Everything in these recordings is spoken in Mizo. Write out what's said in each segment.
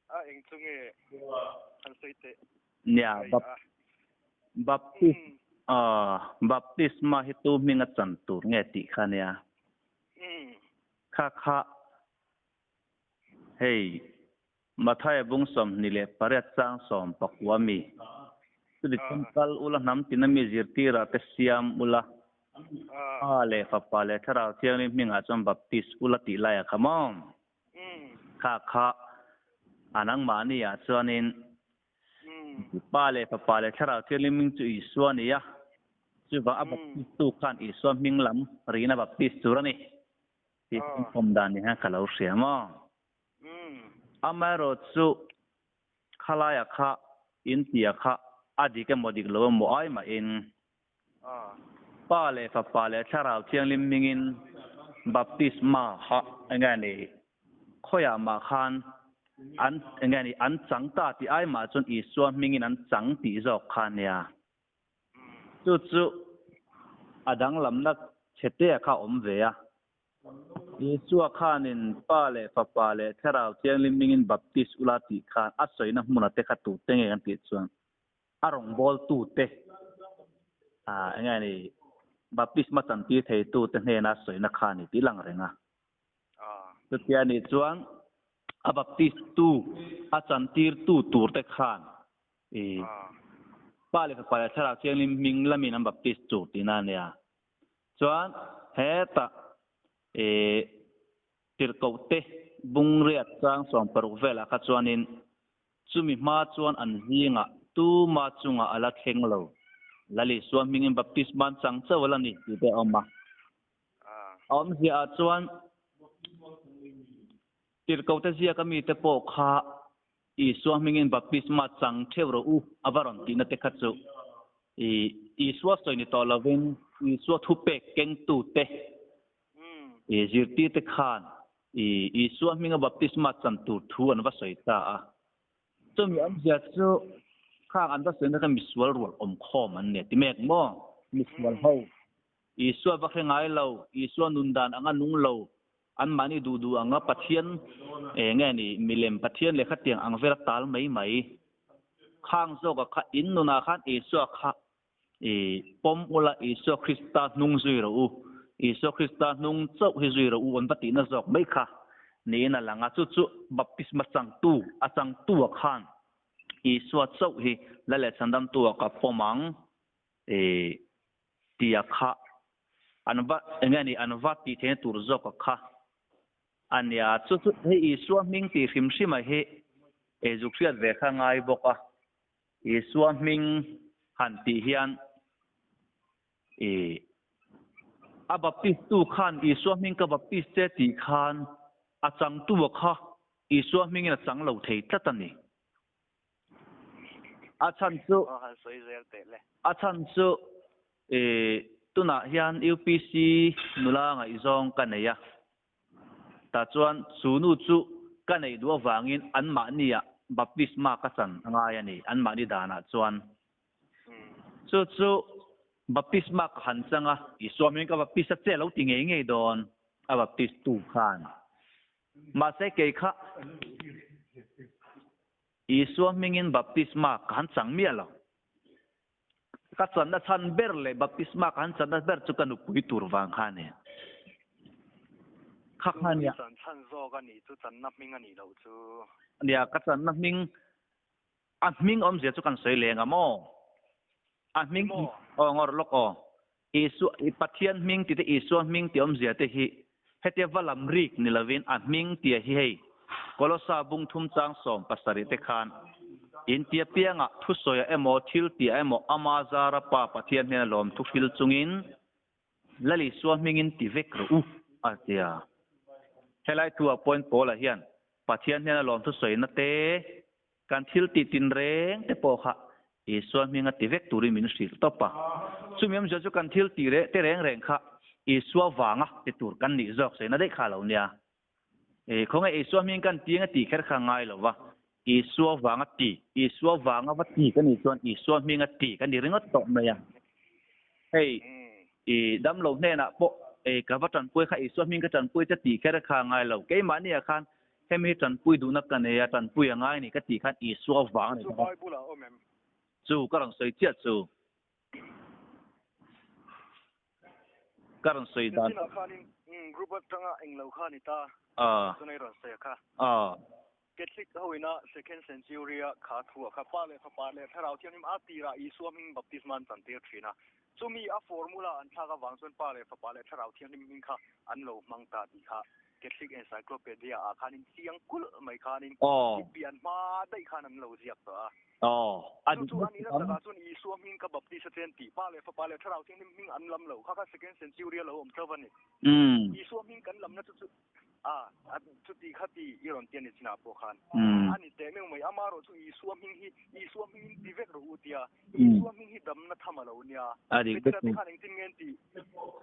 A eng chu nge han sawi teh? Nia, Baptist Baptisma hi tu hminga chan tur nge tih kha nia. Kha kha hei Mathaia bung 28 chang 19 mi. Chuti chuan kal ula hnam tina mi zirtirah te siam ula Pa leh Fapa leh Thlarau Thianghlim hmingah chuan baptist ula tih laiah kha maw? Kha kha a nangmahni ah chuanin Pa leh Fapa leh Thlarau Thianghlim hming chu Isua a ni a, chuvang a baptist tu khan Isua hming lam rihna baptist tur a ni tih awm dan ni hian ka lo hria maw? Amaherawh chu khalaia kha intia kha a dik emaw dik lo emaw ai mahin Pa leh Fapa leh Thlarau Thianghlim hmingin baptisma ha eng nge ni khawiah mah khan an eng nge ni an chang ta tih ai mah chuan Isua hmingin an chang tih zawk kha a nia. Chu chu a danglamna chhetea kha a awm ve a. Isua khanin Pa leh Fapa leh Thlarau Thianghlim hmingin baptis ula tih khan a sawina hmunah te kha tute nge kan tih chuan a rawngbawltute eng nge ni baptisma chantir theitute hnena sawina kha a ni tih lang reng a. Chutia nih chuan a baptist tu, a chantirtu turte khan i Pa leh Fapa leh Thlarau Thianghlim hming lamin an baptist tur tihna a nia. Chuan hetah i tirhkohte bungriat chang 60 velah kha chuanin Chumi hma chuan an zingah tuma chungah a la thleng lo. Lal Isua hmingin baptisma an chang chauh a la ni tih te a awm a. A awmziaah chuan tirhkohte ziaka mite pawh kha Isua hmingin baptisma chang theuh rawh u a va rawn tihna te kha chu Isua sawi ni tawh lovin Isua thupek kengtute zirtirte khan Isua hminga baptisma chan tur thu an va sawi ta a. Chumi awmzia chu khang an va sawina kha misual rual awm khawm an ni a ti mek maw? Misual ho Isua va hre ngai lo, Isua nun dan anga nung lo, anmahni duh duh anga Pathian nge ni milem Pathian leh khatiang ang vela tal mai mai. Khang zawka kha in nunah khan Isua kha I pawm ula Isua Krista hnung zui rawh u, Isua Krista hnung chauh hi zui rawh u an va tihna zawk mai kha niin a lang a, chu chu baptisma changtu a changtua khan Isua chauh hi la leh chhandamtua ka pawm ang i tia kha an va eng nge ni an va tih theihna tur zawka kha a nia, chu chu hei Isua hming tih hrim hrima hi zuk hriat ve kha ngai bawk a. Isua hming han tih hian i a baptist tu khan Isua hming ka baptist che tih khan a changtu a kha Isua hmingin a chang lo thei tlat a ni. A chhan chu a chhan chu i tunah hian UPC nula ngaihzawng ka nei a, Tah chuan chu nu chu ka neih duh avangin anmahniah baptisma ka chan a ngai a ni, anmahni danah chuan. Chu chu baptisma ka han chang a, Isua hming ka baptist a che lo ti ngei ngei dawn a baptist tu khan. Mahse kei kha Isua hmingin baptisma ka han chang miah lo. Ka channa chhan ber leh baptisma ka han channa ber chu ka nupui tur vang kha a ni. Kha kha nia. Chan chhan zawk a nih chu channa hming a nih loh chu. Nia, ka channa hming, a hming awmzia chu kan sawi leng a maw? A hming, aw ngawr lawk aw. Isua, Pathian hming tih te Isua hming tih awmzia te hi hetia va lam rik ni lovin a hming tia hi hei Kolosa bung thum chang 17 te khan intia piangah thusawiah emaw thil tiah emaw ama zara Pa Pathian hnena lawm thu hril chungin Lal Isua hmingin ti vek rawh u a tia. Helai thu ah point Paula hian Pathian hnena lawm thusawina te Kan thil tih tinreng te pawh kha Isua hminga ti vek turin min hrilh tawp a. Chumi awmzia chu kan thil tih reh te reng reng kha Isua vanga ti tur kan nih zawk sawi na daih kha lo nia. E, khawnge Isua hming kan ti eng a tih kher kha ngai lo va. Isua vanga ti, Isua vanga va ti ka nih chuan Isua hminga ti ka ni ringawt tawh mai a. Hei, i damlo hnenah pawh e ka va tanpui kha Isua hming ka tanpui che tih kher kha ngai lo. Keimahniah khan. Hemi hi tanpui duhna ka nei a, tanpui a ngai ni ka tih khan Isua vang a ni Chu Bible ah awm em? Chu ka rawn sawi chiah chu. Ka rawn sawi dan. Nichinah khanin group atanga englo kha a ni ta. Chunei rawn sawi a kha. Catholic ho ina second century a kha thu a kha Pa leh Fapa leh Thlarau Thianghlim a tirah Isua hming baptisma an chantir thin a. Chumi a formula an thlak avang chuan Pa leh Fapa leh Thlarau Thianghlim hming kha an lo hmang ta tih kha Catholic Encyclopedia ah khanin chiang kulh mai khanin i pian hma daih khan an lo ziak tawh a. Chu chu a nihna takah chuan Isua hming ka baptist a chen tih Pa leh Fapa leh Thlarau Thianghlim hming an lam lo kha kha second century a lo awm chauh a ni. Isua hming kan lamna chu chu A, a, chuti kha ti i rawn ti a ni chinah pawh khan. A ni teh meuh mai, amarawh chu Isua hming hi, Isua hmingin ti vek rawh u tia, Isua hming hi damna tham a lo nia. Petera te khan engtin nge an tih?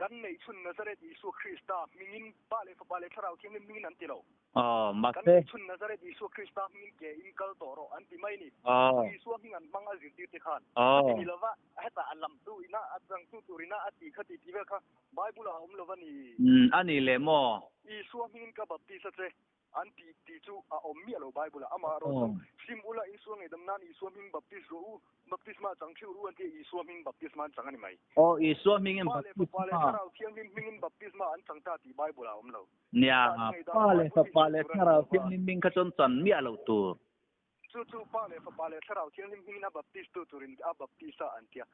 Kan neih chhun Nazareth Isua Krista hmingin, Pa leh Fapa leh Thlarau Thianghlim hmingin an ti lo. Kan neih chhun Nazareth Isua Krista hmingin ke in kal tawh rawh an ti mai ni. Isua hming an hmang a zirtir te khan. Chuti ni lova, hetah a lamtu ina, a changtu tur ina a ti kha ti tih vel kha Bible ah a awm lo a ni. Umm a ni le maw? Isua hmingin ka baptist a che an tih tih chu a awm miah lo Bible ah. Amah erawh chu sim ula Isua ngei dam nan Isua hming baptist rawh u, baptisma chang theuh ru an tia Isua hming baptisma an chang a ni mai. Aw Isua hmingin Pa leh Fapa leh Thlarau Thianghlim hmingin baptisma an chang ta tih Bible ah a awm lo. Nia, Pa leh Fapa leh Thlarau Thianghlim hming kha chuan chan miah lo tur. Chu chu Pa leh Fapa leh Thlarau Thianghlim hmingin a baptist tu turin a baptist a an tia.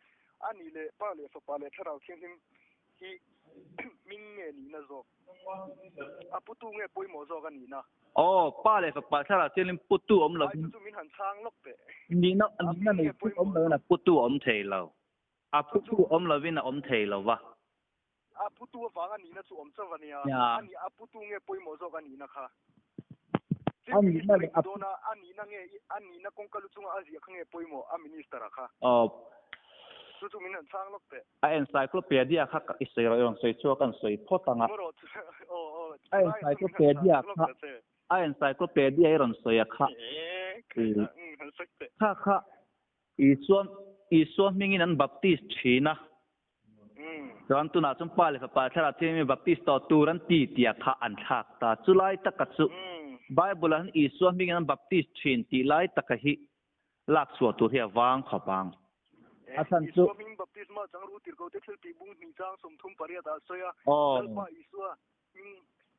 A nih leh Pa leh Fapa leh Thlarau Thianghlim hi hming nge nihna zawk? A putu nge pawimawh zawk a nihna? Aw, Pa leh Fapa Thlarau Thianghlim putu awm lovin. Ai chu chu min han chhang lawk teh. Nihna nihna nei chu awm lovin a putu a awm thei lo. A putu awm lovin a awm thei lo va. A putu avanga nihna chu awm chauh a nia. A nih a putu nge pawimawh zawk a nihna kha? Chief Minister i hmu dawn a, a nihna nge a nihna kawngka lu chunga a ziah kha nge pawimawh a Minister-a kha? Chu chu min han chhang lawk teh. A encyclopedia kha i sawi rawh i rawn sawi chhuak an sawi phawt ang a. A encyclopedia kha a encyclopedia i rawn sawi a kha. Kha kha Isua Isua hmingin an baptist thin a. Chuan tunah chuan Pa leh Fapa Thlarau Thianghlim baptist tawh tur an ti tih kha an thlak ta. Chulai taka chu Bible ah hian Isua hmingin an baptist thin tih lai taka hi lak chhuah tur hi a vang khawp ang. A chhan chu. Isua hming baptisma chang ru tirh ko te thil tih bung hnih chang 38 ah a sawi a. Lalpa Isua hming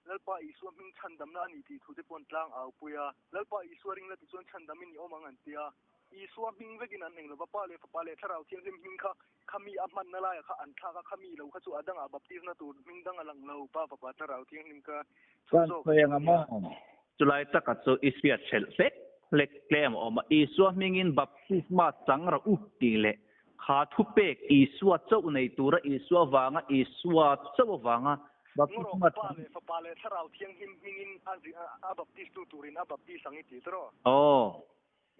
Lalpa Isua hming chhandamna a ni tih thu te pawh an tlang au pui a. Lalpa Isua ring la ti chuan chhandam in i awm ang an ti a. Isua hming vekin an eng lova, Pa leh Fapa leh Thlarau Thianghlim hming kha khami a hmanna laiah kha an thlak a, khami lo kha chu a dangah baptisna tur hming dang a lang lo, Pa, Fapa, Thlarau Thianghlim kha chu zawk a ni a. Chulai taka chu i hriat hrelh hlek hlek tlem a awm a, Isua hmingin baptisma chang rawh u tih leh kha thupek Isua chauh nei tura Isua vanga Isua chauh avanga baptisma chang. Pa leh Fapa leh Thlarau Thianghlim hmingin a baptistu turin a baptis ang i ti tawh. Aw.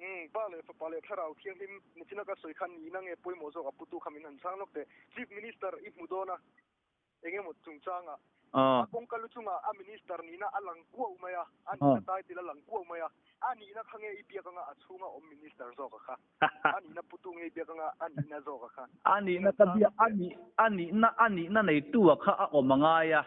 Umm, Pa leh Fapa leh Thlarau Thianghlim nichina ka sawi khan nihna nge pawimawh zawk a putu kha min han chhang lawk teh. Chief Minister i hmu dawn a, eng emaw chungchangah a kawngka lu chungah a Minister nihna a lang kuau mai a, a nihna title a lang kuau mai a, a nihna kha nge i biak anga a chhunga awm Minister zawk a kha? A nihna putu nge i biak anga a nihna zawk a kha? A nihna ka biak, a nih, a nihna, a nihna neitu a kha a awm a ngai a.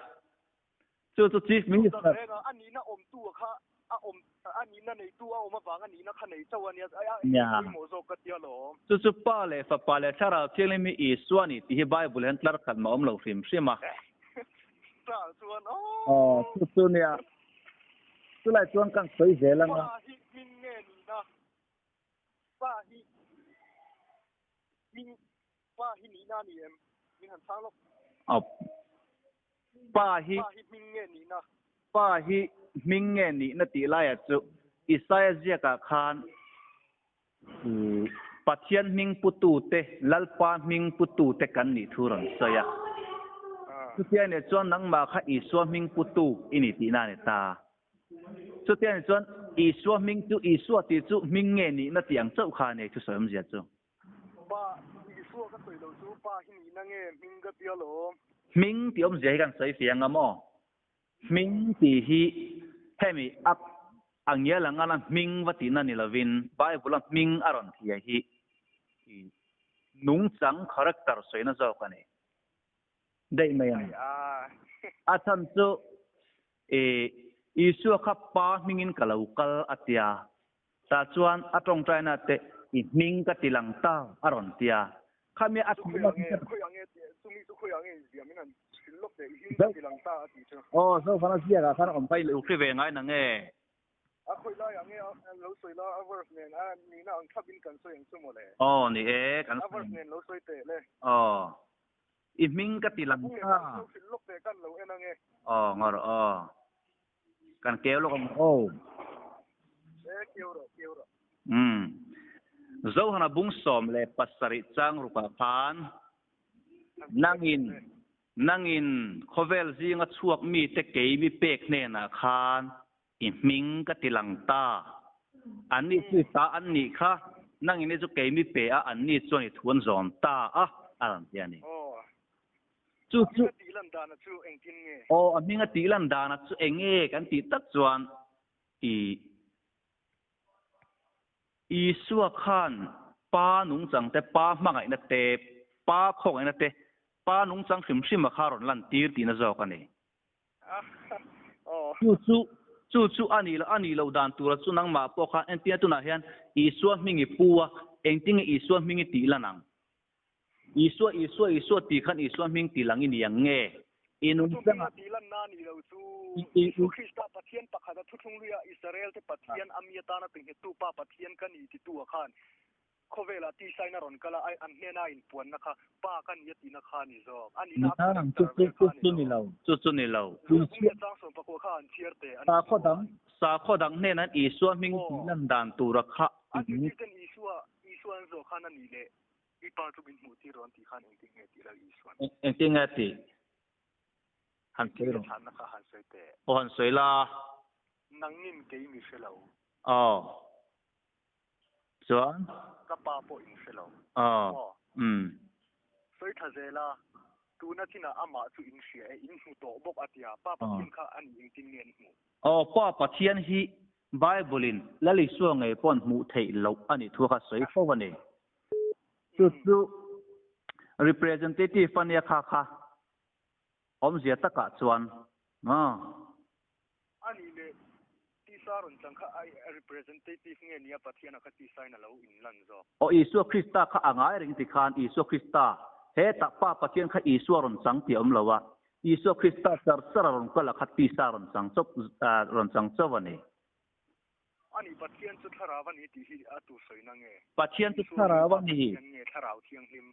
Chu chu Chief Minister. A nihna awmtu a kha a awm a nihna neitu a awm avang a nihna kha nei chauh a nia a pawimawh zawk ka tia lawm. Chu chu Pa leh Fapa leh Thlarau Thianghlim hi Isua a ni tih hi Bible hian tlar khat mah awm lo hrim hrim a. Tah chuan aw. Aw chu chu nia. Chulai chuan kan sawi zel ang a. Pa hi hming nge nihna? Pa hi hming Pa hi nihna a ni em? Min han chhang lawk. Aw. Pa hi. Pa hi hming nge nihna? Pa hi hming nge nihna tih laiah chu Isaia ziakah khan Pathian hming putute, Lalpa hming putute kan nih thu rawn sawi a. Chutia nih chuan nangmah kha Isua hming putu i ni tihna a ni ta. Chutia nih chuan Isua hming chu Isua tih chu hming nge nihna tih ang chauh kha a nei thusawi awmzia chu. Pa, Isua ka sawi lo chu Pa hi nihna nge hming ka tia lo? Hming tih awmzia hi kan sawi fiang a maw? Hming tih hi hemi a a ngial ang ana hming va tihna ni lovin Bible-a hming a rawn thia hi nungchang character sawina zawk a ni daih mai a ni. A chhan chu i Isua kha pa hmingin ka lo kal a tia. Tah chuan a tawngtaina te i hming ka ti lang ta a rawn tia. Khami a Chu khawi ang nge, khawi ang nge tih, chumi chu khawi ang nge inziam in an hrilh lawk teh, i hming ka ti lang ta a tih chu. Aw, Zohana ziakah khan awm kha i lo hre ve ngai na nge? A khawi laiah nge a lo sawi la, a verse nen a nihna ang thlap in kan sawi ang chu mawle. Aw, ni e, kan A verse nen lo sawi teh le. Aw, i hming ka ti lang ta. Lo hrilh lawk teh kan lo en ang e. Aw, ngawr aw. Kan keu lawk ang aw. E, keu rawh, keu rawh. Umm. Zohana bung 17 chang rukah khan nangin nangin khawvel zinga chhuak mite kei mi pek hnenah khan i hming ka ti lang ta. Anni chu i ta an nih kha, nangin hi chu kei mi pe a, anni chuan i thu an zawm ta a, a rawn ti a ni. Chu chu. A hming a tih lan dana chu engtin nge? Aw, a hming a tih lan dana chu eng nge kan tih tak chuan i Isua khan Pa nungchang te, Pa hmangaihna te, Pa khawngaihna te, Pa nungchang hrim hrim a kha rawn lan tir tihna zawk a ni. Chu chu, chu chu a nih loh, a nih loh dan tura chu nangmah pawh khan entirna tunah hian Isua hming i pu a, engtinge Isua hming i tih lan ang? Isua, Isua, Isua tih khan Isua hming tih lang i ni ang nge? I nung changa. Chu hming a tih lanna a nih loh chu Isua Krista Pathian pakhat a thuthlung luia Israel te Pathian a mi atana tinghettu Pa Pathian ka ni titu ah khan Khawvelah tisa in a rawn kal a, an hnena a inpuanna kha Pa ka ni a tihna kha a ni zawk. A nihna a character vel kha a ni lo. Chu chu ni lo. Lungpui a chang 19 kha an chhiar teh a ni Sakhaw dang, sakhaw dang hnena Isua hming tih lan dan tura kha A zirtirten Isua, Isua an zawh khan a nih leh i pa chu min hmuh tir rawn tih khan engtin nge tih lal Isuan. Engtin nge tih? Han sawi rawh. Chhanna kha han sawi teh. Aw han sawi la. Nangin kei mi hre lo. Aw. Chuan? Ka pa pawh in hre lo. Aw. Umm. Sawi tha zel a, tuna chinah amah chu in hria e, in hmu tawh bawk a tia, Pa Pathian kha a nih engtin nge an hmuh? Aw, Pa Pathian hi Bible-in Lal Isua ngei paw'n hmuh theih loh a nih thu kha sawi fo a ni. Chu chu representative a nia kha kha awmzia takah chuan maw? A nih leh tisa rawn chang kha a representative nge nia Pathian a kha tisa in a lo in lan zawk? Aw Isua Krista kha a ngai reng ti khan Isua Krista hetah Pa Pathian kha Isua rawn chang tih a awm lo a, Isua Krista char char a rawn kal a kha tisa rawn chang chawp rawn chang chauh a ni. A nih Pathian chu thlarau a ni tih hi a tu sawina nge? Pathian chu thlarau a ni. Pathian nge thlarau thianghlim?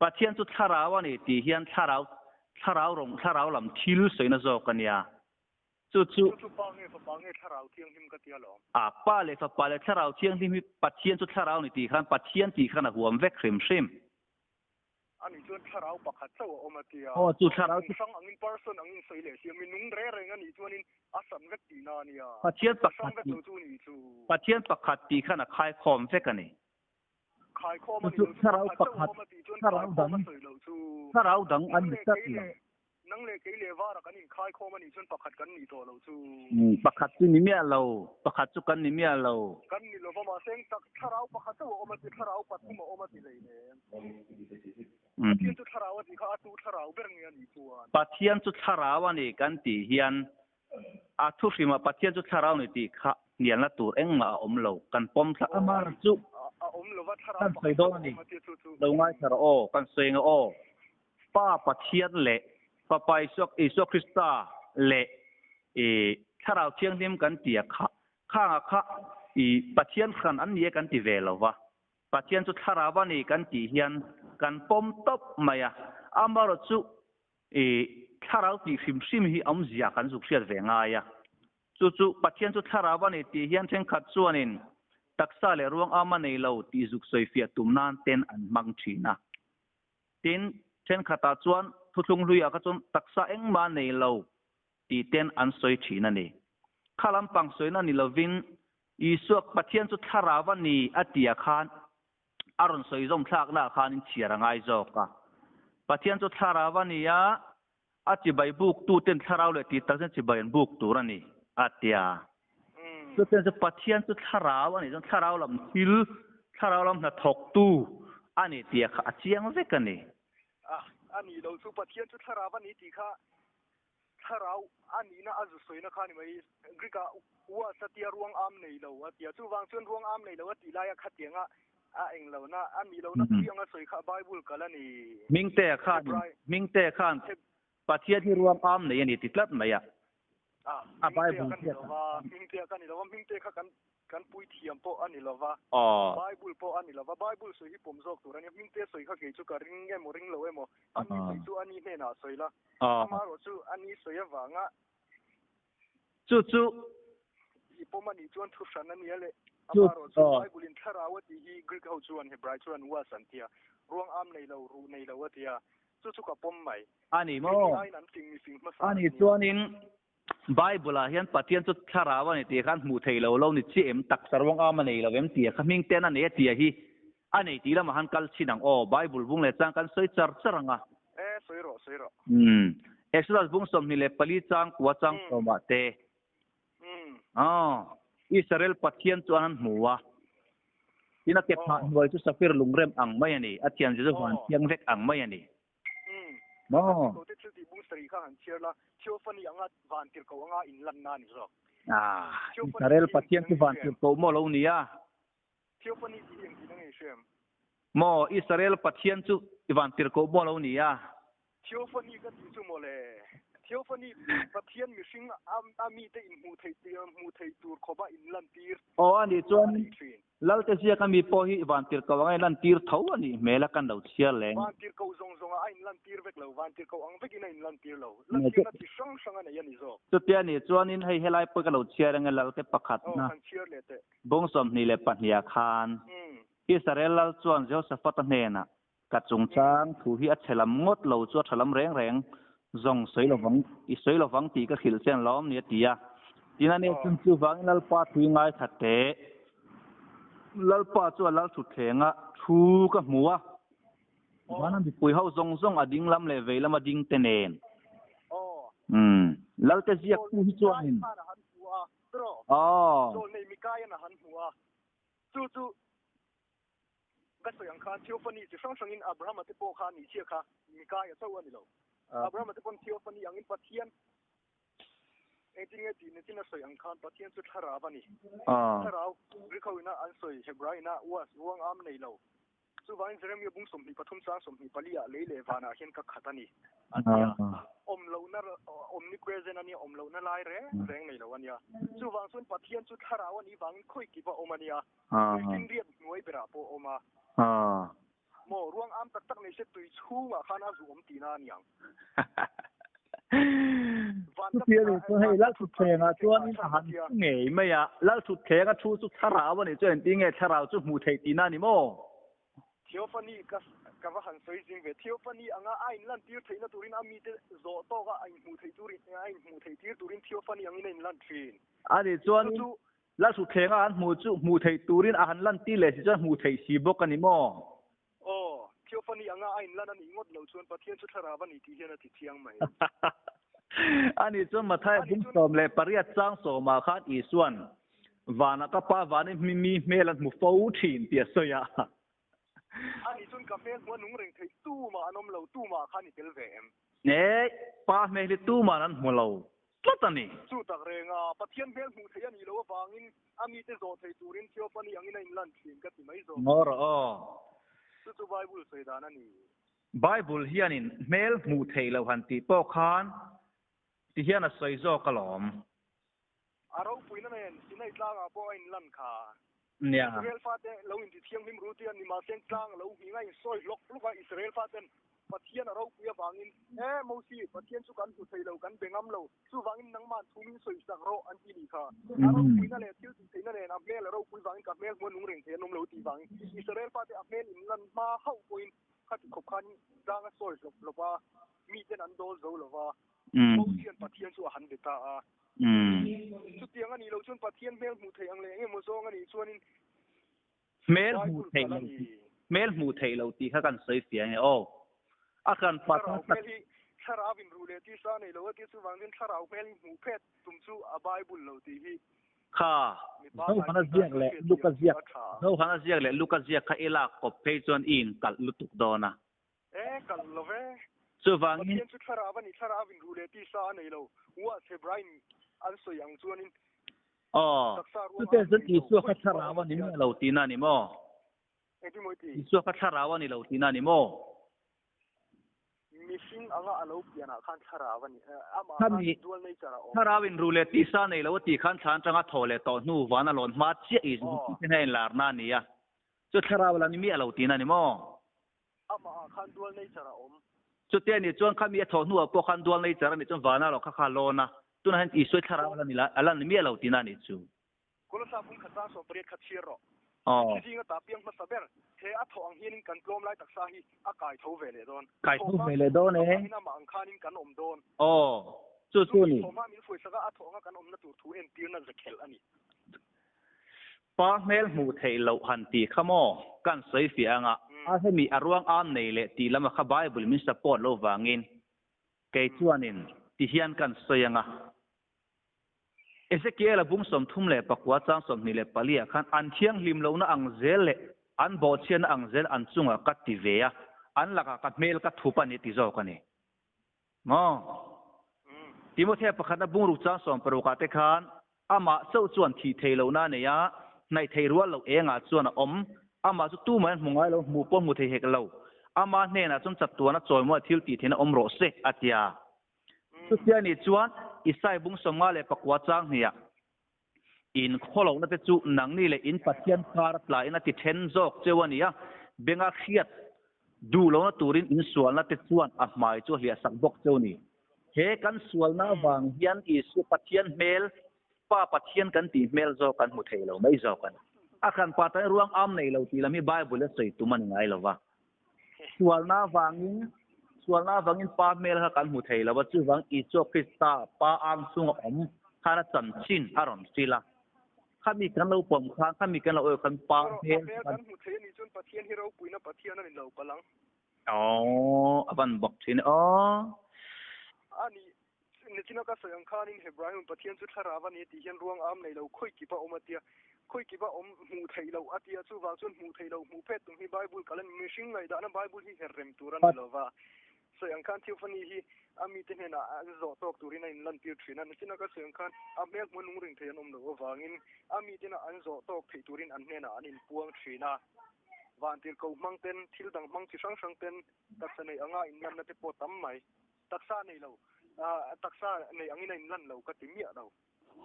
Pathian chu thlarau a ni tih hian thlarau thlarau rawng thlarau lam thil sawina zawk a nia. Chu chu. Chu chu Pa nge Fapa nge Thlarau Thianghlim ka ti alawm. A, Pa leh Fapa leh Thlarau Thianghlim hi Pathian chu Thlarau ni tih khan Pathian tih khan a huam vek hrim hrim. Ani chuan Thlarau pakhat chauh a awm a tia. Aw, chu Thlarau chu. Hrang angin person angin sawi leh sia, mi nung reng reng a nih chuanin a san vek tihna a nia. Pathian pakhat tih. Hrang vek lo chu ni chu. Pathian pakhat tih khan a khaikhawm vek a ni. Khaikhawm a ni lo chu pakhat chauh a awm a tih chuan khaikhawm a sawi lo chu. Thlarau dang a ni tlat lo. Nang leh kei leh vara kan inkhaikhawm a nih chuan pakhat kan nih tawh loh chu. Pakhat chu ni miah lo, pakhat chu kan ni miah lo. Kan ni lova mahse eng tak thlarau pakhat chauh a awm a ti, thlarau pathum a awm a ti hleinem. Pathian chu thlarau a tih kha a tu thlarau ber nge a nih chuan. Pathian chu thlarau a ni kan tih hian a thu hrimah Pathian chu thlarau ni tih kha hnialna tur engmah a awm lo. Kan pawm thla amah chu. A awm lova thlarau pakhat chauh a awm a tia chu chu. Lo ngaithla rawh aw, kan sawi ang aw. Pa Pathian leh Fapa Isua Isua Krista leh i Thlarau Thianghlim kan ti a kha, khanga kha i Pathian hran an ni e kan ti ve lo va. Pathian chu Thlarau a ni kan tih hian kan pawm tawp mai a. Amaherawh chu i Thlarau tih hrim hrim hi awmzia kan zuk hriat ve ngai a. Chu chu Pathian chu Thlarau a ni tih hian thenkhat chuanin taksa leh ruang ama nei lo tih zuk sawifiah tum nan ten an hmang thin a. Tin, thenkhatah chuan thuthlung hluiah kha chuan taksa engmah nei lo tih ten an sawi thin a ni. Kha lampang sawina ni lovin Isua Pathian chu thlarau a ni a tihah khan a rawn sawi zawm thlaknaah khan in chhiar a ngai zawk a. Pathian chu thlarau a ni a, a chibai buk tu ten thlarau leh tih tak chuan chibai an buk tur a ni a tia. Chutiang chu Pathian chu thlarau a nih chuan thlarau lam thil, thlarau lam hnathawktu a ni tih kha a chiang vek a ni. A, a nih loh chu Pathian chu thlarau a ni tih kha. Thlarau a nihna a zu sawina kha ni mai. Greek ah was a tia ruang am nei lo a tia. Chuvang chuan ruang am nei lo a tih laia khatianga a eng lohna, a nih lohna pui anga sawi kha Bible kal a ni. Hmingtea khan, Hmingtea khan Pathian hi ruang am nei a ni ti tlat mai a. A Bible ka ni lova, Hmingtea ka ni lova, Hmingtea kha kan kan puithiam pawh a ni lova, Bible pawh a ni lova, Bible sawi hi pawm zawk tur a nia, Hmingtea sawi kha kei chu ka ring emaw ring lo emaw, a ni sawi chu a ni hnenah sawi la, amaherawh chu a ni sawi avanga Chu chu. I pawm a nih chuan thu hran a nia le. Amaherawh chu Bible in thlarau a tih hi Greek ho chuan Hebrai chuan was an tia, ruang am nei lo, ruh nei lo a tia, chu chu ka pawm mai. A ni maw? Keini aiin an fing mi fing hmasa an nia. A nih chuanin Bible ah hian Pathian chu thlarau a ni tih khan hmuh theih lo lo ni chiah em? Taksa ruang am a nei lo em tih kha hming ten a nei a tia hi a nei tih lamah khan kal chhin ang aw. Bible bung leh chang kan sawi char char ang a. E, sawi rawh, sawi rawh. Umm. Exodus bung 24 chang kua chang sawmah te. Aw. Israel Pathian chuan an hmu a. Tin a ke phah hnuai chu safir lungrem ang mai a ni. A thian Jesu huan thiang vek ang mai a ni. Maw? Ko te thil tih bung sarih kha han chhiar la, theophany anga van tirhkoh anga inlanna a ni zawk. Ah, Israel Pathian chu van tirhkoh maw lo ni a? Theophany tih hi engtin a ngei hriam? Maw, Israel Pathian chu van tirhkoh maw lo ni a? Theophany ka tih chu maw le? Theophany, Pathian mihring a mite inhmuh theih tir, hmuh theih tur khawpa inlantir. Aw, a nih chuan Lalte ziak a mi pawh hi van tirhkoh anga inlantir tho a nih hmel a kan lo chhiar leng. Van tirhkoh zawng zawngah a inlantir vek lo, van tirhkoh ang vekin a inlantir lo. Lantirna chi hrang hrang a nei a ni zawk. Chutia nih chuanin hei helai pawh ka lo chhiar enge Lalte pakhatna. Aw, kan chhiar leh teh. Bung 22 khan Israel lal chuan Jehoshaphat-a hnenah, Ka chungchang thu hi a chhe lam ngawt lo chu a tha lam reng reng zawng sawi lovang, i sawi lovang tih ka hrilh che an lo awm ni a ti a. Tin a nia chun chuvangin Lalpa thu i ngaithla teh. Lalpa chu a lal thutthleng a, thu ka hmu a. Vana mipui ho zawng zawng a ding lam leh vei lama ding te nen. Umm, Lalte ziak tu hi chuanin. Aw. Zawlnei Mikaian a han hmu a, chu chu ka sawi ang khan theophany chi hrang hrangin Abrahama te pawh kha a nih chiah kha Mikaia chauh a ni lo. Abrahama te pawn theophany angin Pathian engtin nge tih nichin a sawi ang khan Pathian chu thlarau a ni. Thlarau Greek ho ina an sawi Hebrai ina was ruang am nei lo. Chuvangin Jeremia bung 23 chang 24 ah lei leh vanah hian ka khat a ni, a ti a. Awm lohna, omnipresent a nia, awm lohna lai reng reng nei lo a nia. Chuvang chuan Pathian chu thlarau a nih vangin khawi kip a awm a nia, tuitin riat hnuai berah pawh a awm a. Maw, ruang am tak tak nei se tui chhungah khan a zu awm tihna a niang. Chutia ni chuan hei Lalthutthlengah chuanin a han thu ngei mai a, Lalthutthleng a thu chu thlarau a nih chuan engtin nge thlarau chu hmuh theih tihna a ni maw? Theophany ka ka va han sawi zing ve. Theophany anga a inlantir theihna turin a mite zawh tawka a inhmuh theih turin a inhmuh theih tir turin Theophany angin a inlan thin. A nih chuan Lalthutthleng a han hmuh chu hmuh theih turin a han lantir leh si chuan hmuh theih si bawk a ni maw? Aw, Theophany anga a inlan a nih ngawt loh chuan Pathian chu thlarau a ni tih hian a ti chiang mai. Ani chuan Mathaia bung 18 chang sawmah khan Isuan, Vanah ka Pa vanin mi hmel an hmu fo thin tih a sawi a. Ani chuan ka hmel hmu a nung reng thei tumah an awm lo, tumah khan i tel ve em? E, Pa hmel hi tuman an hmu lo tlat a ni. Chu tak reng a, Pathian hmel hmuh theih a nih loh avangin a mite zawh thei turin Theophany angin a inlan thin ka ti mai zawk. Ngaw rawh aw. Chu chu Bible sawi dan a ni. Bible hianin hmel hmuh theih loh han tih pawh khan ti hian a sawi zawk alawm. A ropuina nen Sinai tlangah pawh a inlan kha. Nia. Israel fate lo inti thianghlim ru tia nimahseng tlang lo hming a insawi hlawk hlawk a, Israel faten Pathian a ropui avangin, E Mosi, Pathian chu kan hmu thei lo, kan be ngam lo, chuvangin nangmah thu min sawi sak rawh an ti nih kha. A ropuina leh thil tih theihna nen a hmel a ropui vangin ka hmel hmuh a nung reng thei an awm lo tih vangin Israel fate a hmel inlan hma hauh pawhin khati khawp khan tlang a sawi hlawp hlawp a, miten an dawl zo lo va. Mosian Pathian chu a han be ta a. Chutiang a nih loh chuan Pathian hmel hmuh theih ang leh eng emaw zawng a nih chuanin Hmel hmuh theih loh tih hmel hmuh theih loh tih kha kan sawi fiah nge aw. A kan pa Thlarau hmel hi thlarau in ruh leh tisa a nei lo a tih chuvang chuan thlarau hmel hi hmuh phet tum chu a Bible lo tih hi Kha Zohana ziak leh Luka ziak Zohana ziak leh Luka ziak kha i lak kawp phei chuan i inkalh lutuk dawn a. E, kalh lo ve. Chuvangin. Pathian chu thlarau a ni, thlarauin ruh leh tisa a nei lo. Uah Hebrain an sawi ang chuanin Aw, taksa ruang chute a chuan nei lo. Isua kha Khawi kipa thlarau awm a ni tia. miah lo tihna a ni maw? Engtin maw i ti? Isua kha thlarau a ni lo tihna a ni maw? Mihring anga a lo pianah khan thlarau a ni, amah khan Khami dual nature a awm. thlarauin ruh leh tisa nei lo a tih khan thlan atanga thaw leh tawh hnu van a lawn hma chiah Isua hi a inlarna a ni a. Chu thlarau la ni miah lo tihna a ni maw? Amah ah khan dual nature a awm. Chutia ni chuan khami a thawh hnuah pawh khan dual nature a nih chuan vana rawh kha kha a lawn a, tunah hian Isua thlarau a la ni la, a la ni miah lo tihna a nih chu. Kolosa bung khat chang 18 kha chhiar rawh. Aw. Thi zinga ta piang hmasa ber, he a thawh ang hianin kan tlawm lai taksa hi a kai tho ve leh dawn. Kai tho ve leh dawn e. Thawhhma amah ang khanin kan awm dawn. Aw, chu chu ni. Chumi thawhhma min hruaisak a, a thawh anga kan awmna tur thu entirna zakhelh a ni. Pa hmel hmuh theih loh han tih kha maw? Kan sawi fiah anga, a hemi a ruang am nei leh tih lama kha Bible min support lo vangin kei chuanin ti hian kan sawi anga. Ezekiel-a bung 34 chang 24 ah khan an thianghlim lohna ang zel leh an bawhchhiatna ang zel an chungah ka ti ve a, an lakah ka hmel ka thup a ni ti zawk a ni. Maw? Timothea pakhatna bungruk chang 16 ah te khan amah chauh chuan thih theih lohna a nei a, hnaih theih rual loh engah chuan a awm. Amah chu tumah in hmu ngai lo, hmuh pawh hmu thei hek lo. Ama hnenah chuan chatuana chawimawi thil tih theihna awm rawh se, a ti a. Chutia nih chuan Isai bung 54 chang hniah in khawlohna te chu nangni leh in Pathian kar a tlain a ti then zawk cheu a ni a, benga hriat duh lohna turin in sualna te chuan a hmai chu a hliah sak bawk cheu a ni. He kan sualna avang hian Isua Pathian hmel, Pa Pathian kan tih hmel zawk kan hmu thei lo mai zawk a ni. A hran pa tan ruang am nei lo tih lam hi Bible a sawi tum a ni ngai lo va. Sualna avangin sualna avangin Pa hmel kha kan hmu thei lo va, chuvang Isua Krista Pa ang chunga awm khan a chanchin a rawn hrilh a. Khami kan lo pawm khan, khami kan lo awih khan Pa hmel kha kan hmu thei a nih chuan Pathian hi ropuina Pathian a ni lo palh ang. Aww, a van bawk thin e aw. A nih, nichina ka sawi ang khanin Hebraiun Pathian chu thlarau a ni tih hian ruang am nei lo khawi kipa awm a tia, khawi kipa awm hmuh theih loh a tia, chuvang chuan hmuh theih loh hmuh phet tum hi Bible kal a ni, mihring ngaihdanna Bible hi her rem tur a ni lo va. Sawi ang khan Theophany hi a mite hnenah an zawh tawk turin a inlantir thin a, nichina ka sawi ang khan a hmel hmua nung ring thei an awm loh avangin a mitena an zawh tawk theih turin an hnenah an inpuang thin a. Vantirhkoh hmang ten, thil dang hmang chi hrang hrang ten taksa nei anga inlanna te pawh tam mai. Taksa nei lo, taksa nei angin a inlan lo ka ti miah lo.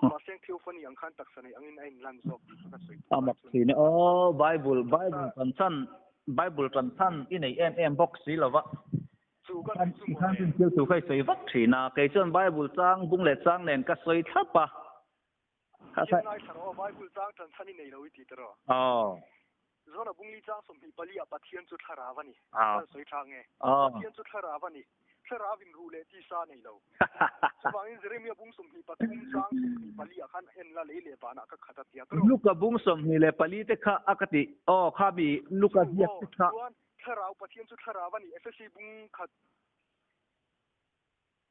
Mahse Theophany ang khan taksa nei angin a inlan zawk tih kha ka sawi tum lai chuan. A mak thin e aw, Bible, Bible tan chhan, Bible tan chhan i nei em em bawk si lo va. Chu ka nei chu maw le. Thil thu kha i sawi vak thin a, kei chuan Bible chang bung leh chang nen ka sawi thlap a. Pathian ngaithla rawh aw, Bible chang tan chhan i nei lo i ti ta rawh. Aw. Zona bungli chang 24 ah Pathian chu thlarau a ni. Kan sawi tha nge? Pathian chu thlarau a ni. Thlarau in ruh leh tisa a nei lo. Chuvangin Jeremia bung 23 chang 24 ah khan en la lei leh vanah ka khat a tia ta rawh. Luka bung 24 te kha a ka ti. Aw kha mi Luka ziak te kha. Chuan thlarau Pathian chu thlarau a ni. Efesi bung khat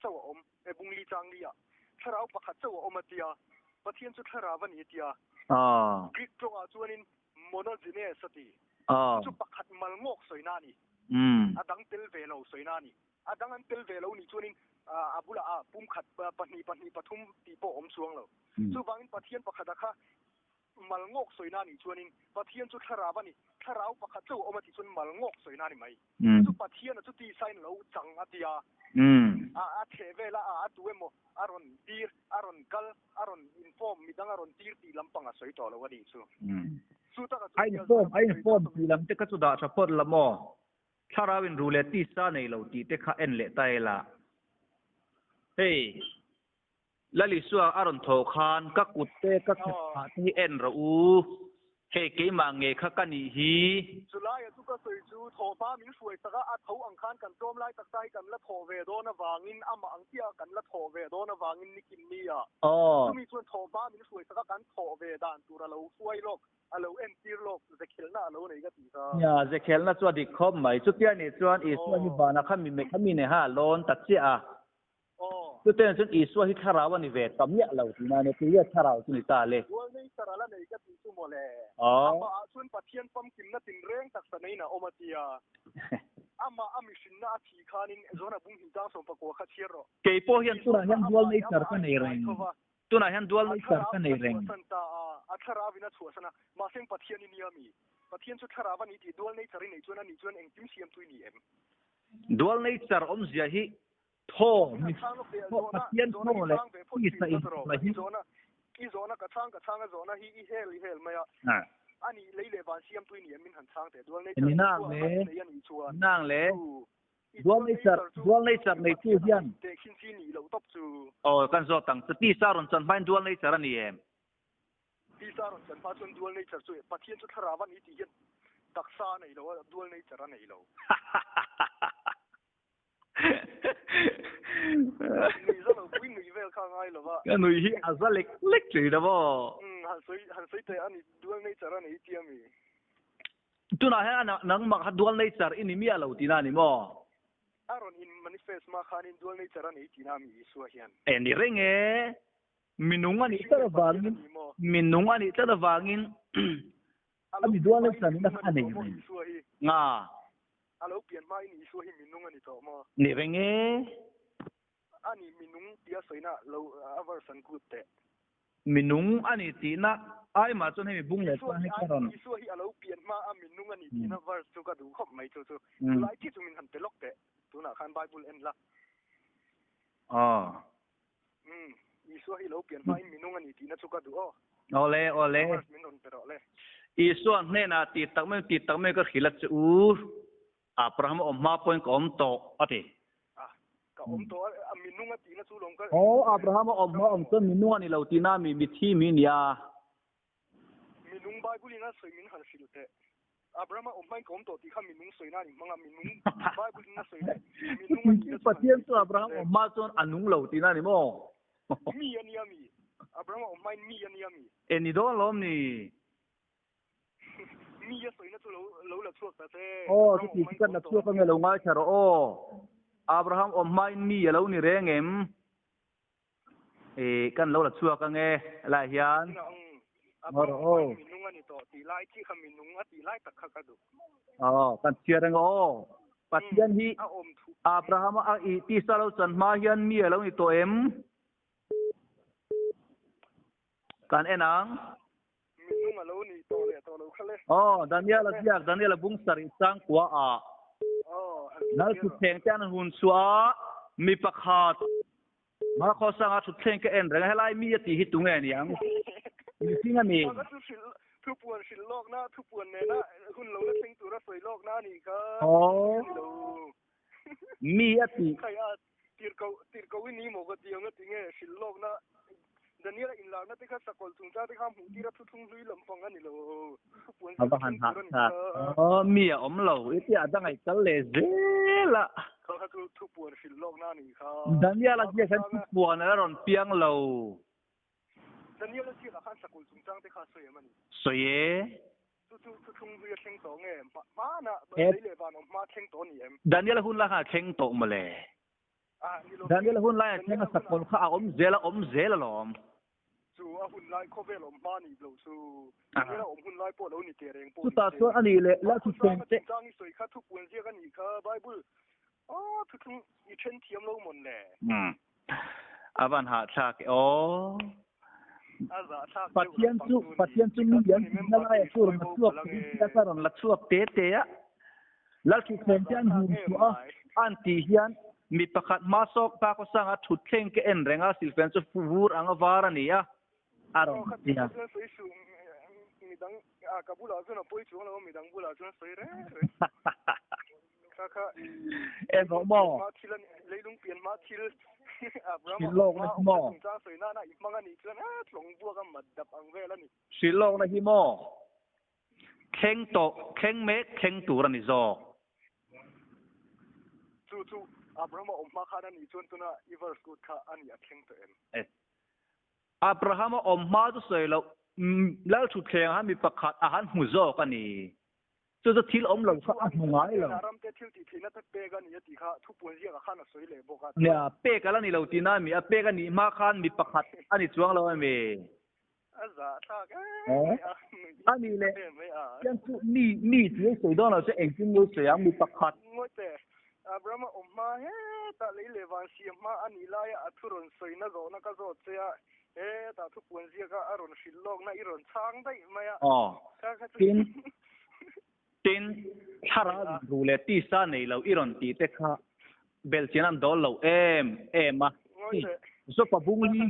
chauh a awm e bungli chang li ah thlarau pakhat chauh a awm a tia Pathian chu thlarau a ni a tia Greek tawngah chuanin monogenes a ti chu chu pakhat mal ngawk sawina a ni a dang tel ve lo sawina a ni a dang an tel ve lo nih chuanin a bulah ah pumkhat pahnih pahnih pathum tih pawh a awm chuang lo chuvangin Pathian pakhata kha mal ngawk sawina a nih chuanin Pathian chu thlarau a ni thlarau pakhat chauh a awm a tih chuan mal ngawk sawina a ni mai. Chu Pathian a chu tisa in lo chang a ti a. A chheh vel a, a tu emaw a rawn tir, a rawn kal, a rawn inform, midang a rawn tir tih lampang a sawi tawh lo a nih chu. Chu taka chu A inform, a inform tih lam te kha chu dah tha phawt la maw? Thlarau in ru leh tisa nei lo tih te kha en leh ta ila. Hei, Lal Isua a rawn tho khan ka kut te ka khat phah te hi en rawh u, hei keimah ngei kha ka nih hi. Chulaia chu ka sawi chu thaw hma min hruai sak a, a tho ang khan kan tlawm lai taksa hi kan la thawh ve dawn avangin amah ang chiah kan la thawh ve dawn avangin nikin ni a. Chumi chuan thaw hma min hruai sak a, kan thawh ve dan tur a lo hruai lawk, a lo entir lawk, zekhelna a lo nei ka tih kha. Nia, zekhelna chu a dik khawp mai. Chutia nih chuan Isua hi vanah kha mi mi neha a lawn ta chiah a. Chutiang chuan Isua hi thlarau a ni ve ta miah lo tih na nia, tuia thlarau chu ni ta le. Rual nei saral a nei ka tih chu maw le. Amah ah chuan Pathian famkimna tinreng taksa neiin a awm a tia. Ama a mihrinna a thi khanin Johana bung hnih chang 19 kha chhiar rawh. Kei pawh hian tunah hian dual nature ka nei reng. Tunah hian dual nature ka nei reng. A thlarau in a chhuahsan ta a, a thlarau in a chhuahsan a, mahse Pathian i nia mi? Pathian chu thlarau a ni tih dual nature i neih chuan ani chuan engkim siamtu i ni em? Dual nature awmzia hi thaw mi thaw Pathian thaw leh tisa in la hi. I zawhna ka chhang ka chhang a zawhna hi i hel i hel mai a. Ani lei leh van siamtu i ni em min han chhang teh dual nature Ni nang le nang le dual nature dual nature nei tu hian tehkhin chi nih loh tawp chu. Aw kan zawt ang chu tisa rawn chan hmain dual nature a ni em? Tisa rawn chan hma chuan dual nature chu Pathian chu thlarau a ni tih hian taksa a nei lo a, dual nature a nei lo. Nui za lo pui nui vel kha ngai lo va. Ka nui hi a za lek lek thin a maw? Umm han sawi han sawi teh a ni dual nature a nei tia mi? Tunah hian nangmah kha dual nature i ni miah lo tihna a ni maw? A rawn in manifest hma khanin dual nature a nei tihna a mi Isua hian? E ni reng e, minung a nih tlat avangin minung a nih tlat avangin A mi dual nature nihna kha a nei reng. Nga. A lo pian hma in Isua hi minung a ni tawh maw? Ni reng e. A ni minung tia sawina lo a verse an kut teh. Minung a ni tihna ai mah chuan hemi bung leh chuan hei ka rawn. Isua hi a lo pian hma a minung a ni tihna verse chu ka duh khawp mai chu chu. Chulai khi chu min han pe lawk teh. Tunah khan Bible en la. Aw. Umm, Isua hi lo pian hmain minung a ni tihna chu ka duh aw. Awle, awle. Verse min rawn pe rawh le. Isua hnenah ti tak mai, ti tak mai ka hrilh a che u, Abraham a awm hma pawhin ka awm tawh, a ti. Ah, ka awm tawh a, a minung a tihna chu lawm ka. Aw, Abraham a awm hma awm chuan minung a ni lo tihna mi, mithi mi nia. Minung Bible in a sawi min han hrilh teh. Abraham a awm hmain ka awm tawh tih kha minung sawi nan in hmang a, minung Bible in a sawi leh minung a tihna chu Pathian chu Abraham awm hma chuan a nung lo tihna a ni maw? Mi a nia mi. Abraham a awm hmain mi a nia mi. E ni dawn lawm ni. Mi a sawina chu lo lo la chhuak ta che. Aw chuti chu kan la chhuak ange lo ngaithla rawh aw. Abraham awm hmain mi a lo ni reng em? E kan lo la chhuak ange lai hian. Aw minung ani tawh tih lai khi kha minung a tih lai tak kha ka duh. Aw kan chhiar ang aw. Pathian hi Abraham a i tisa lo chan hma hian mi a lo ni tawh em? Kan en ang. Minung a lo ni tawh leh tawh lo kha le. Aw Daniel a ziak Daniel a bung sarih chang kua ah. Lal thutthleng te an hun chhuah a mi pakhat Hma khaw sanga thutthleng ka en reng a, helai mi a tih hi tunge a ni ang? Mihring a ni. Ka chu hrilh, thupuan hrilh lawkna, thupuan nena hun lo la thleng tura sawi lawkna a nih kha. Aw. Mi a tih. Khai a, tirhkoh, tirhkoh i ni maw ka ti ang a ti nge hrilh lawkna, Daniel-a inlarna te kha sakawlh chungchang te kha hmuh tir a thuthlung hlui lampang a ni lo. Thupuan A va han hah thlak. Aw, mi a awm lo. I tia a dangaih kal leh zel a. Kha kha chu thupuan hrilh lawkna a nih kha. Daniel-a ziak hian thupuan a la rawn piang lo. Daniel-a ziakah khan sakawlh chungchang te kha a sawi em a ni? Sawi e. Chu chu thuthlung hlui a thleng tawh nge? Hmana lei leh van awm hma thleng tawh a ni em? Daniel-a hun lai khan a thleng tawh mawle. Daniel hun lai a thleng a sakawlh kha a awm zel a awm zel alawm. Chu a hun lai khawvel awm hma nih lo chu Daniel a awm hun lai pawh lo ni teh reng pawh ni Chutah chuan a nih leh lal thutthleng te. Chungchang i sawi kha thupuan ziak a nih kha Bible aw thuthlung i then thiam lo mawn le. A van hahthlak e aw. A zahthlak deuh Pathian chu Pathian chu mi an tihna lai a chu rawn la chhuak tih a rawn la chhuak te te a. Lal thutthleng te an hum chhuah a, an tih hian mi pakhat hma sawk ta khaw sanga thutthleng ka en reng a, silfen chu vur anga var a ni a, a rawn ti a. En rawh maw? Hrilh lawkna hi maw? Hrilh lawkna hi maw? Thleng tawh, thleng mek, thleng tur a ni zawk. Chu chu Abrahama awm hma khan a nih chuan tuna i verse kut kha a nih a thleng tawh em? E. Abrahama awm hma chu sawi loh, Lal thutthleng ah mi pakhat a han hmu zawk a ni. Chu chu thil awm lo kha a hmu ngai lo. Ramte thil tih theihna te pek a ni a tih kha thupuan ziakah khan a sawi leh bawk a. Nia, pek a la ni lo tihna a mi? A pek a nih hma khan mi pakhat a ni chuang lo a mi? A zahthlak em mai a. A nih leh Pathian chu mi mi tih a sawi dawn lo che engtin nge sawi ang mi pakhat. Ngawi teh, Abrahama awm hma hetah lei leh van siam hma a nih laia a thu rawn sawina zawhna ka zawt che a, hetah thu puan ziaka a rawn hrilh lawkna i rawn chhang daih mai a. Aw, tin, tin, thlarau ru leh tisa nei lo i rawn tih te kha belhchian an dawl lo em em a. Ngawi teh. Zopa bung li.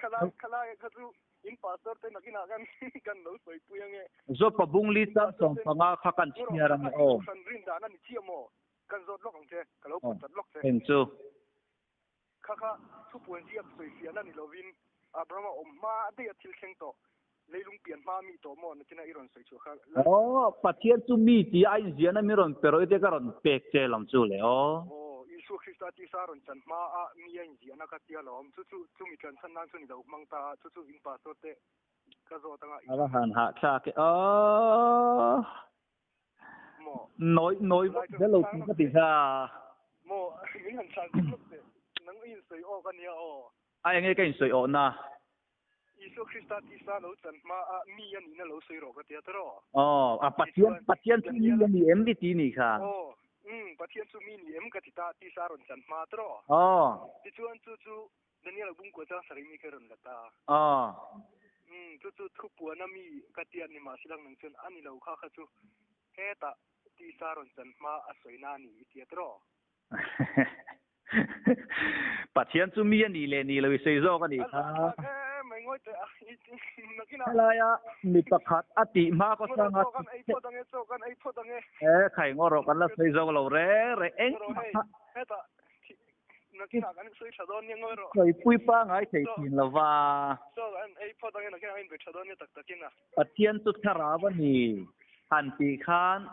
Khalai, khalai kha chu in pastor te nakinah khan kan lo sawipui ange. Zopa bung li chang 15 kha kan chhiar ange aw. Kohhran rin dan a ni chiah maw? Kan zawt lawk ang che, ka lo put chat lawk che. Eng chu? Kha kha thupuan ziak sawifiahna ni lovin Abrahama awm hma daih a thil thleng tawh, leilung pian hma mi tawh maw natina i rawn sawi chhuah kha lal. Aw, Pathian chu mi ti a inziahna min rawn pe rawh i te ka rawn pek che lam chu le aw. Aw, Isua Krista tisa rawn chan hma a mi a inziahna ka tia lawm, chu chu chumi tlan chhan nan chu ni lo hmang ta a, chu chu in pastor te ka zawt anga i. A va han hahthlak e aw. Nawi nawi vak zel lo tih ka ti kha. Maw min han chhan sak lawk teh. Nang i insawi awk a nia aw. A enge ka insawi awh na? Isua Krista tisa lo chan hma a mi a nihna lo sawi rawh ka tia tawh. Aw, a Pathian Pathian chu mi a ni em i ti nih kha. Aw, umm Pathian chu mi ni em ka ti ta tisa rawn chan hma tawh. Aw. Tichuan chu chu Daniel Bungkua chuan sarih mi kha rawn la ta. Aw. Umm, chu chu thupuana mi ka tiat ni mahse lang nang chuan a ni lo kha kha chu hetah tisa rawn chan hma a sawina a ni i tia tawh. Pathian chu mi a nih leh nih lo i sawi zawk a nih kha. A zah em mai ngawi teh a, nakinah. Helaia mi pakhat a tih hma khaw sanga. Chaw kan ei phawt ange, chaw kan ei phawt ange. E khai ngaw rawh kan la sawi zawk lo reng reng engmah kha. Hetah Nakinah kan sawi tha dawn nia ngawi rawh. Sawipui pangai thei thin lo va. Chaw an ei phawt angin nakinah an inbe tha dawn nia tak takin a. Pathian chu thlarau a ni han tih khan.